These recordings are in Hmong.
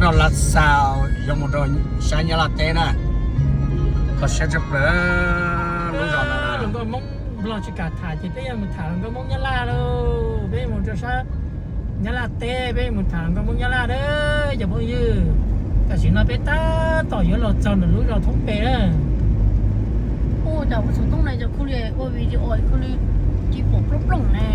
Rau Lav Xaus yuav mus rau sab Nyab Laj teb na. Kho siab tshaj plaws lub zos no. Hluas nkauj Hmoob Nplog tsis kam tham ces peb yuav mus tham hluas nkauj Hmoob Nyab Laj lauj. Peb mus rau sab Nyab Laj teb, peb mus tham hluas nkauj Hmoob Nyab Laj na cov phooj ywg. Tam sim no peb tab tom yuav los txog ntawm lub zos Thoob Pes na. Ua cas ua xov tooj ne cov khu li ua video khu li tsis pom plooj plooj ne.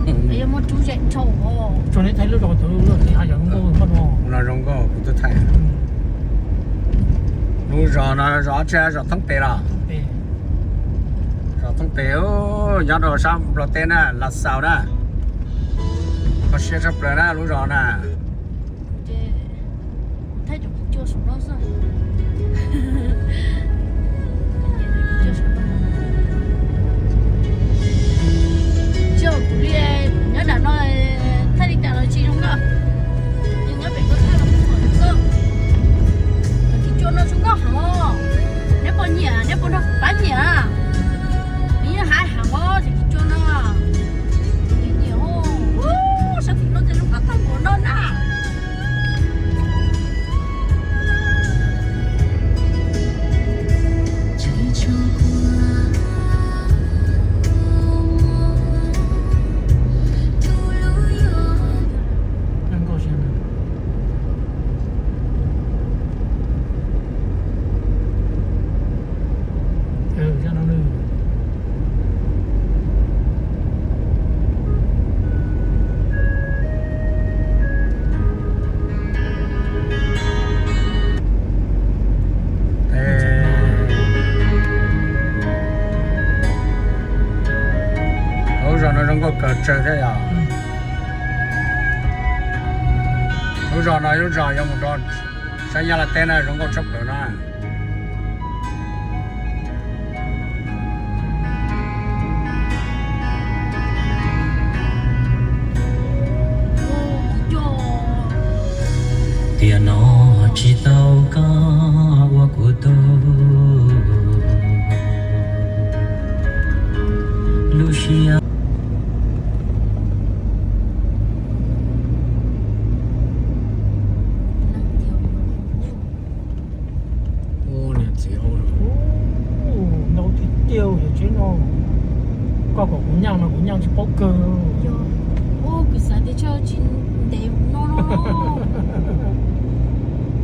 Yuav muaj tsub zem dhau os. Tsuas neb thaij lub zos thaum lub zos tsis hais yog zoo nkauj npaum no. No zoo nkauj kuv twb thaij. Lub zos no zos tsi, zos Thoob Pes los? Zos Thoob Pes nyob rau sab Nplog teb na, Lav Xaus na. Kho siab tshaj plaws na lub zos na. Thaij cov kiv cuab saum no xwb. Tsis yog kuv li, nyob nram no thaij li cas los tsis zoo nkauj. Nyob pem ko thaij los kuj pom zoo nkauj. Cov kiv cuab no zoo nkauj heev os. Neb puas nyiam, neb puas nrog kuv pab nyiam? Nws yeej hais heev os cov kiv cuab no. Nyiam os. Sab tim no ces zoo nkauj tag npaum no na. Lub zos no zoo nkauj kawg tsawg thiab yom. Lub zos no lub zos yuav mus rau sab Nyab Laj teb na, zoo nkauj tshaj plaws na. Tiam no tsis tau koj ua kuv tug, lub siab. Ub, niam txiv, ntau tiag tiag yawm tsheb no. Koj kom kuv nyaaj mas kuv nyaaj tsis paub kawg. Kuv xav tias tsis ntev no no.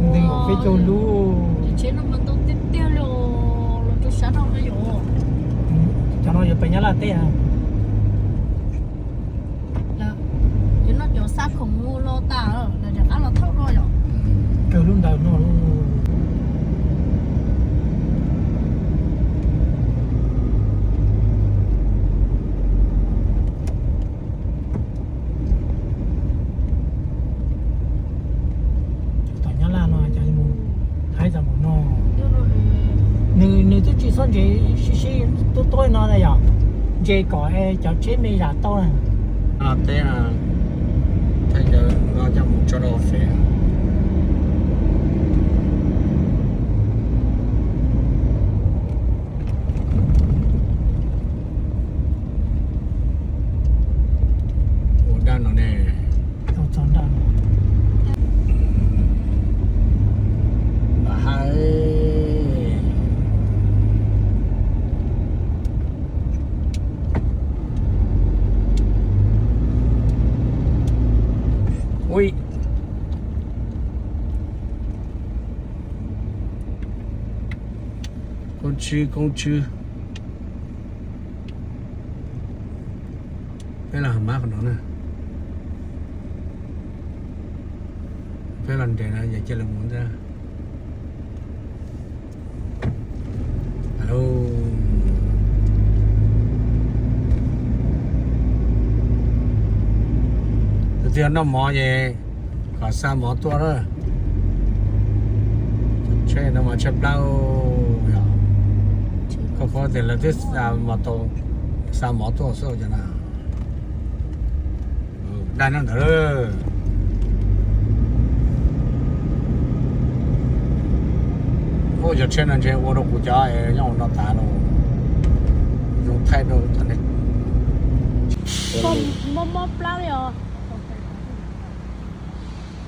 Ntev peb caug lub. Yawm tsheb no mas ntau tiag tiag li os, los rau sab no yom. Cov no yuav pem Nyab Laj teb. Cov no cov xa khoom mus los tas lawm, lawv rov qab los thauj dua yom. Kawg lub ntawd no. Tom Nyab Laj no cov mus haib tas npaum no. Nws, nws twb tsis txhob ntses sib sib tuab tuab no na yom, ntses kom cov tsheb me zam tau na. Teb, thaij cov no coj mus tso rau fev. Ua dab no ne. Tau txog nraj no. Npam haj. Ui. Koob tswb, koob tswb. Peb los hauv map qhov no na. Peb los nres no yog cia li mus ntag. Tus twg noj mov ces kom xa mov tuaj na. Tsheb no mas tsheb plab yom. Koj paub tias lawv twb xa mov tau, xa mov tuaj xwb cov no. Dai no ntawd. Ua cov tsheb no ntshe ua rau kuv cov nyob hauv no tas los zoo thaij rau cov ne. Mob mob plab li os.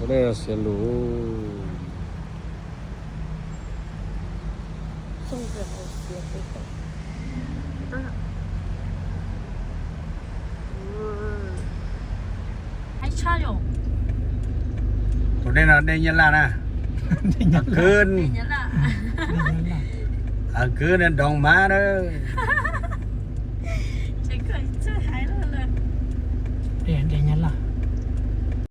Ua nej xiav lus. Tus dej no dej Nyab Laj na. Kwb, kwb ne doov mas na.